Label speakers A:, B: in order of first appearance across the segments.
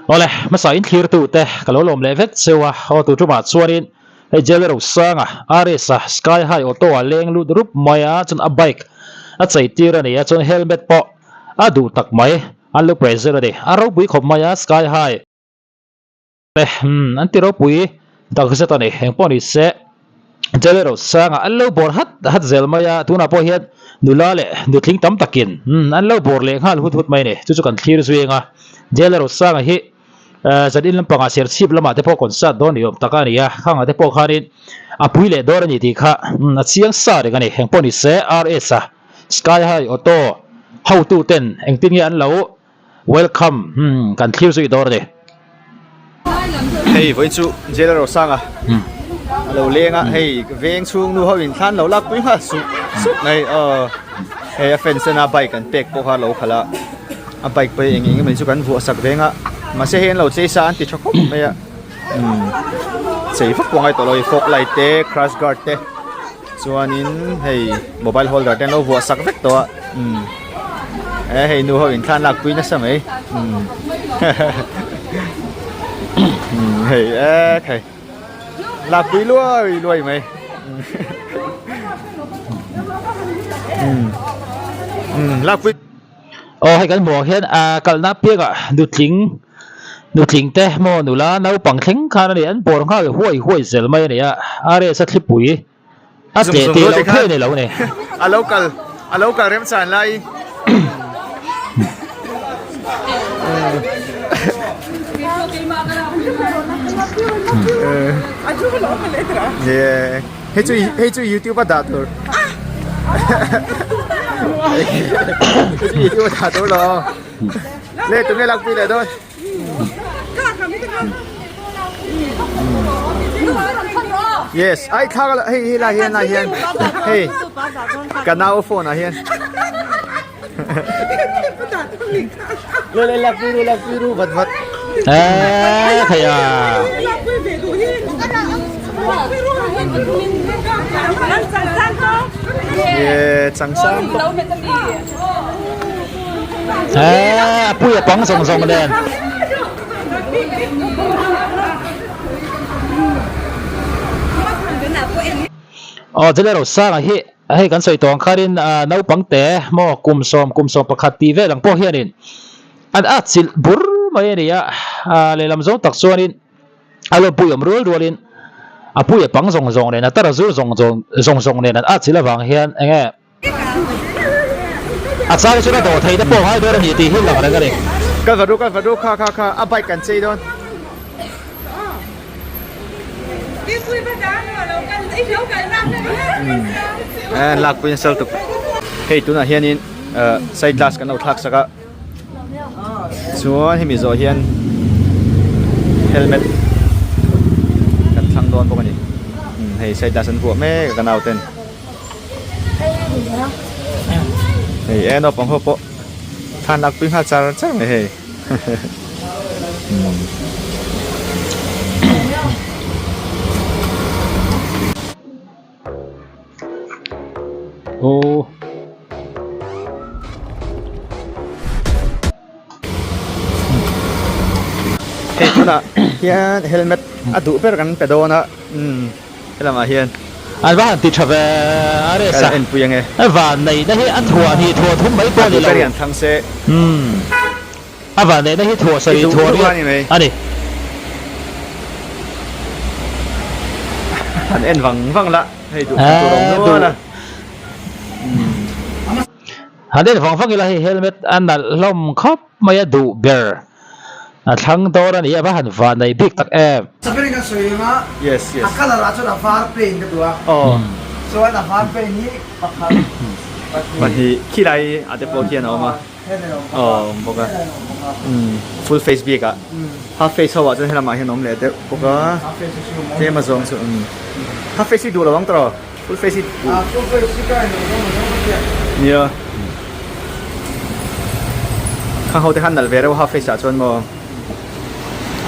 A: Awle, hmasa in thlirtu te ka lo lawm leh vek cheu a, aw tu tumah chuanin hei Jailer Rosanga, RS-a Sky High Auto ah leng lut rup mai a, chuan a bike a chei tir a ni a, chuan helmet pawh a duh tak mai an lo present a ni, a ropui khawp mai a Sky High. An ti ropui tak zet a ni, engpawh ni se Jailer Rosanga an lo bawr hat hat zel mai a, tunah pawh hian nula leh nutling tam takin an lo bawr leh nghal hut hut mai a ni, chu chu kan thlir zui ang a, Jailer Rosanga hi zan in lampangah Serchhip lamah te pawh concert dawn ni awm tak a ni a, khangah te pawh khanin a pui leh dawn a ni tih kha a chiang sa reng a ni, engpawh ni se RS a Sky High Auto hotu ten engtin nge an lo Welcome kan thlir zui dawr a ni.
B: Hei vawiin chu Jail Rosanga a lo leng a, hei veng chhung nu ho in thlan lo lak pui nghal sup sup mai aw hei a fans en a bike an pek pawh kha a lo khalh a, a bike pawh hi eng eng emaw chu kan vuah sak veng a, mahse hei an lo chei sa an ti tha khawp mai a umm chei vak pawh a ngai tawh lo hei fog light te crash guard te chuanin hei mobile holder te an lo vuah sak vek tawh a umm. E hei nu ho in thlan lak pui nasa mai umm hei e khai lak pui luai luai mai umm umm lak pui
A: aw hei kan hmuh ang hian ah kalna piangah nutling nutling te maw nula naupang thleng khan a ni an bawr nghal huai huai zel mai a ni a RS a thlipui A tleh tih loh theih a ni lo ni.
B: A lo kal a lo kal remchan lai. Yeah. Hei chu hei chu YouTube a dah tur. Hei chu YouTube a dah tur lo. Le tunge lakpui leh dawn. Yes, ai thla ka hei hei lai hian lai hian hei ka nau phone ah hian le le lak pui ru lak pui ru vat vat
A: eh thei a
B: ye chang sang
A: Eh, a pui a pang zawng zawng nen. Aw Jele Rosanga hi hei kan sawi tawh ang khanin naupang te maw kum sawm kum sawm pakhat tih vel ang pawh hianin an atchilh bur mai a ni a, lehlam zawng tak chuanin a lo pui awm rual rualin a pui a pang zawng zawng nen a tara zur zawng zawng zawng nen an atchilh avang hian enge A chang chuan a dawh theih te pawh ngai dawn a ni tih hi lang reng a ni.
B: Kal vat ru kal vat ru kha kha kha a bike kan chei dawn. Umm lak pui nasa lutuk. Hei tunah hianin side glass kan lo thlak sak a chuan hemi zawh hian helmet kan thlang dawn bawk a ni. Hei side glass an vuah mek a ka nauten. Hei e naupang ho pawh thlan lak pui nghal char char mai hei
A: Aw.
B: Hei tunah hian helmet a duh ber kan pe dawn a helamah hian
A: An va han ti tha ve a resa.
B: Kan enpui ange.
A: A van neihna hi a thuah hnih thuah thum mai pawh a ni lo.
B: A duh ber hi an thlang se.
A: A van neihna hi thuah sarih thuah riat a ni.
B: An en vang vang la hei duh tur a awm nual a.
A: Han en vang vang ila hei helmet a nalh hlawm khawp mai a duh ber a thlang dawn a ni a va han van nei bik tak em.
C: Sapirin kan sawi ang a,
B: Yes yes.
C: a colour ah chuan a var plain ka duh a,
B: Aw.
C: chuan a var plain hi pakhat, pahnih,
B: Pahnih khilai ah te pawh khian a awm a.
C: Helai a awm bawk a.
B: Aw a awm bawk a.
C: Helai a awm bawk a.
B: Umm full face bik ah. Half face ho ah chuan helamah hian a awm leh deuh bawk a.
C: Half face hi chu awm.
B: Tlem a zawng chu umm half face hi duh lo ang tawh. Full face hi
C: Ah, full face hi ka inawm dawn lo ka hria.
B: Nia. Khang ho te khan nalh ve reuh half face ah chuan maw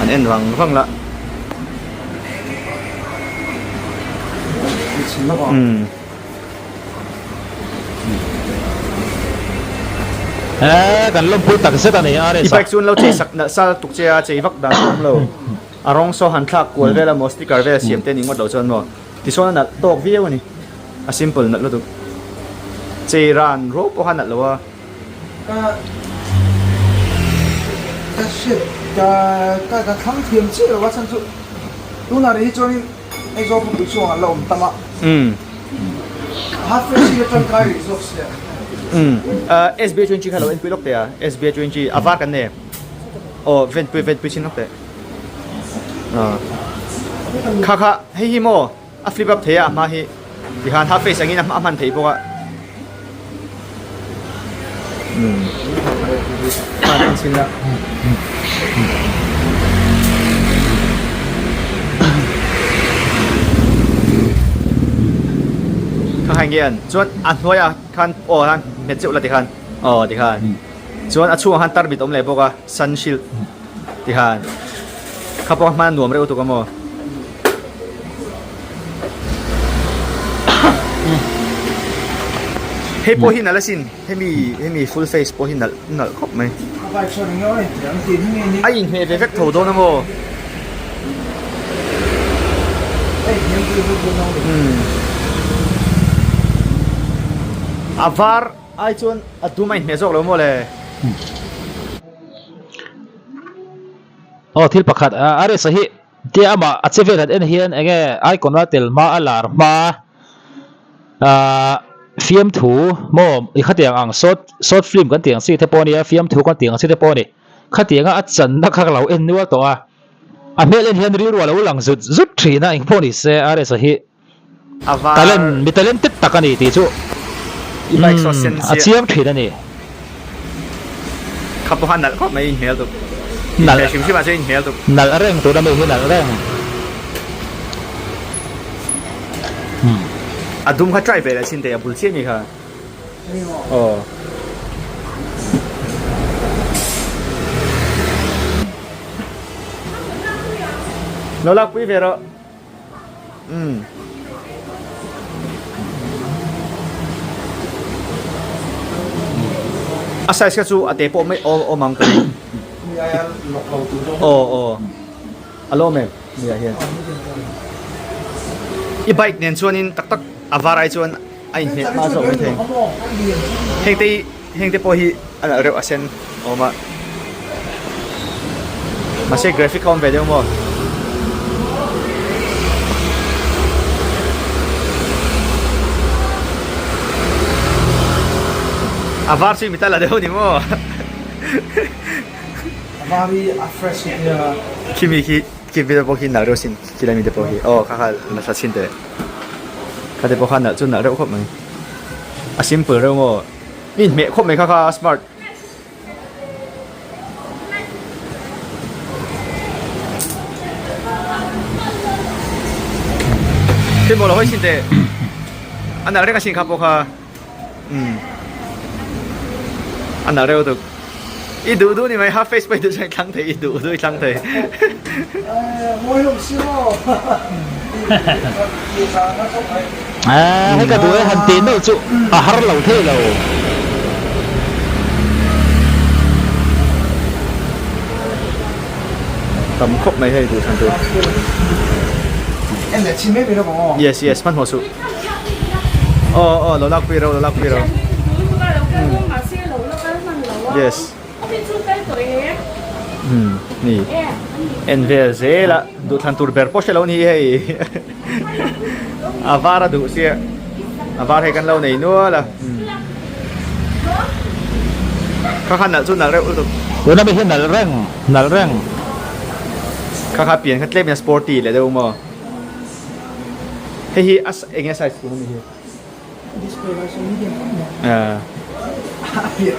B: an en vang vang la. Umm.
A: Eh kan lawmpui tak zet a ni
B: I
A: RS a.
B: bike chu an lo chei sak nalh sal tuk che a, chei vak dan pawh awm lo. A rawng saw han thlak kual vel a maw, sticker vel siam te a ni ngawt lo chuan maw. Tichuan a nalh tawk viau a ni. A simple nalh lutuk. Chei ran ruau pawh kha a nalh lo a.
C: Ka ka hriat ka ka ka thlang thiam chiah lo a chhan chu tunah rih hi chuanin Aizawl khawpui chhuangah an la awm tam a.
B: Umm.
C: Half face hi a tangkai rih zawk sia.
B: Umm. SBA 20 kha lo enpui lawk teh a. SBA 20 a var kan nei. Aw venpui venpui chin lawk teh. Kha kha hei hi maw a flip up thei a a hma hi tikhan half face angin a hman theih bawk a. Umm. Hman en chin la. Kha kha nge an chuan a hnuaiah khan aw khan hmet cheuh la tikhan aw tikhan. Chuan a chhungah khan tarmit awm leh bawk a, sun shield ti khan kha pawh hman a nuam reuh tuk a maw. Hei pawh hi nalh asin, hemi hemi full face pawh hi nalh nalh khawp mai. A inhmeh ve vek tho dawn a maw. A var. Ai chuan a dum a inhmeh zawk lo maw le?
A: Aw thil pakhat a resa hi tia amah a che vel han en hian enge icon a tel hma a lar hma ah fiamthu maw i khatiang ang short short film kan tih ang chi te pawh a nia fiamthu kan tih ang chi te pawh a ni khatianga a channa kha ka lo en nual tawh a a hmel en hian rilru a lo lang zut zut thin a engpawh ni se a resa hi.
B: A var.
A: Talent, mi talented tak a ni tih chu
B: I bike saw sen
A: a
B: chiah.
A: chiang thin a ni.
B: Kha pawh kha nalh khawp mai inhmel tuk.
A: Nalh.
B: Inhmel hrim hrim ah chuan inhmel tuk.
A: Nalh reng tuna mi hi nalh reng.
B: A dum kha try ve leh chin teh a bul chiah mi kha. Aw. Lo lakpui ve rawh. Umm. A size kha chu a te pawh mai awm awm ang ka ring. Aw aw. A lawm em? Nia hian. I bike nen chuanin tak tak a var ai chuan a inhmeh hma zawk maithei. Heng te hi heng te pawh hi a nalh reuh a sen awm a. Mahse graphic a awm ve deuh maw? A var chu i mit a la deuh ni maw?
C: A var hi a fresh hi nia.
B: Khimi khi khi video pawh khi nalh reuh sin khilai mi te pawh khi aw kha kha nasa chhin teh. Kha te pawh kha nalh chu nalh reuh khawp mai. A simple reuh maw? Mi inhmeh khawp mai kha kha a smart. Thil maw lo hawi chhin teh. A nalh reng a sin kha pawh kha. Umm. A nalh reuh tuk. I duh duh ni mai half face pawh i duh chuan i thlang thei i duh duh i thlang thei.
A: Aaa hei ka duh e han tih nawlh chu a har lo thei lo.
B: Tam khawp mai hei duh thlan tur. Yes yes hmanhmawh suh. Aw aw lo lak pui ro lo lak pui ro. Yes. Umm ni en vel zel a duh thlan tur ber pawh hre lo ni hei a var a duh sia a var hei kan lo nei nual a kha kha nalh chu nalh reuh lutuk.
A: Tuna mi hi nalh reng nalh reng.
B: Kha kha pian kha tlem in a sporty leh deuh maw. Hei hi a eng nge size tuna mi hi?
C: Display lai saw medium khawp mai.
B: A
C: pian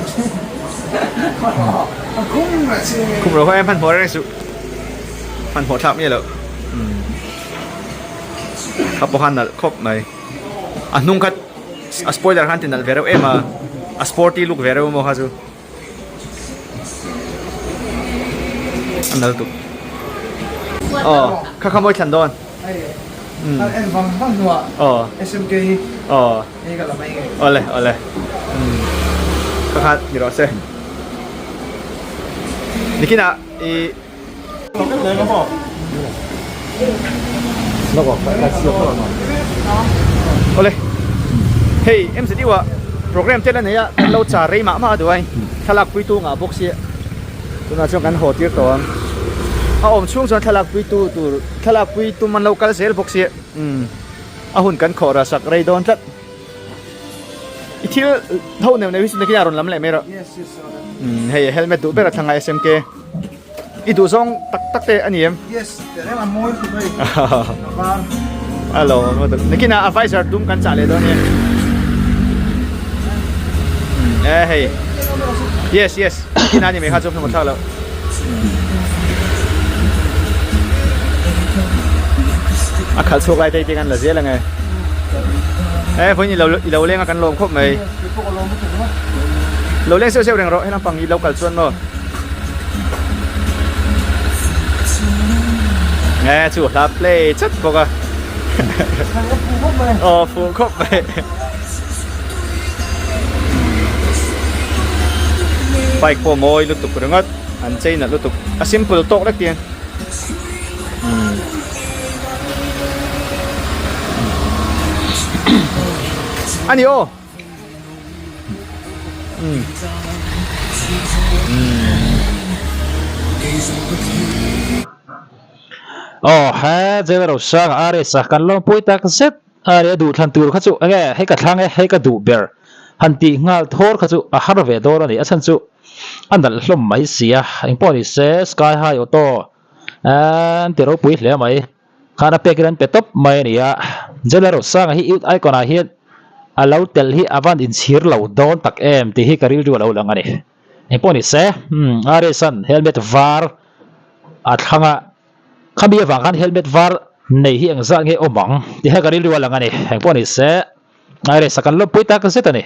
C: a khum reh si.
B: Khum ro kha em hmanhmawh reng suh. Hmanhmawh thlak miah loh. Kha pawh kha nalh khawp mai. A hnung kha a spoiler khan ti nalh ve reuh em a. A sporty look ve reuh maw kha chu. A nalh tuk. Aw kha kha mawi thlan dawn.
C: Kan en vang vang hnuah
B: Aw.
C: SMK hi
B: Aw.
C: hei ka la mai ngei.
B: Awle awle. Kha kha ni rawh se. Nikinah i. Awle hei MZU ah program te la nei a kan lo char rei mah mah a duh a thlalak puitu ngah bawk sia tunah chuan kan haw tir tawh ang a awm chhung chuan thlalak puitu tur thlalak pui tum an lo kal zel bawk sia umm a hun kan khawh rah sak rei dawn tlat. I thil tho neuh neuh hi chu nakinah rawn lam leh mai rawh. Umm hei helmet duh ber a thlang a SMK. I duh zawng tak tak te a ni em?
C: Yes, teh reng a mawi khawp hei. A var.
B: A lo a mawi tak. Nakinah a visor dum kan chah leh dawn nia. Umm e hei. Yes yes. Nakinah a ni mai kha chu hmang thlak loh. A khalh chhuak lai te hi kan la zel ang e. E vawiin i lo i lo leng a kan lawm khawp mai. Lo leng seuh seuh reng rawh helam pang i lo kal chuan maw. E chu hla play chat bawk a. Aw fuh khawp mai. Bike pawh mawi lutuk ringawt an chei nalh lutuk a simple tawk lek tiang umm a ni aw umm umm.
A: Aw he General Sanga RS a kan lawmpui tak zet. A leh a duh thlan tur kha chu enge hei ka thlang e, hei ka duh ber han tih nghal thawr kha chu a har ve dawn a ni. A chhan chu a nalh hlawm mai si a, engpawh ni se Sky High Auto an ti ropui hle mai. Khan a pekin an pe tawp mai a ni a, Jela Rosanga hi Youth Icon ah hian a lo telh hi a van inchhir lo dawn tak em tih hi ka rilru a lo lang a ni. Engpawh ni se RS-a'n helmet var a thlang a. Khami avang khan helmet var nei hi engzah nge awm ang tih kha ka rilru a lang a ni. Engpawh ni se, Iris a kan lawmpui tak zet a ni.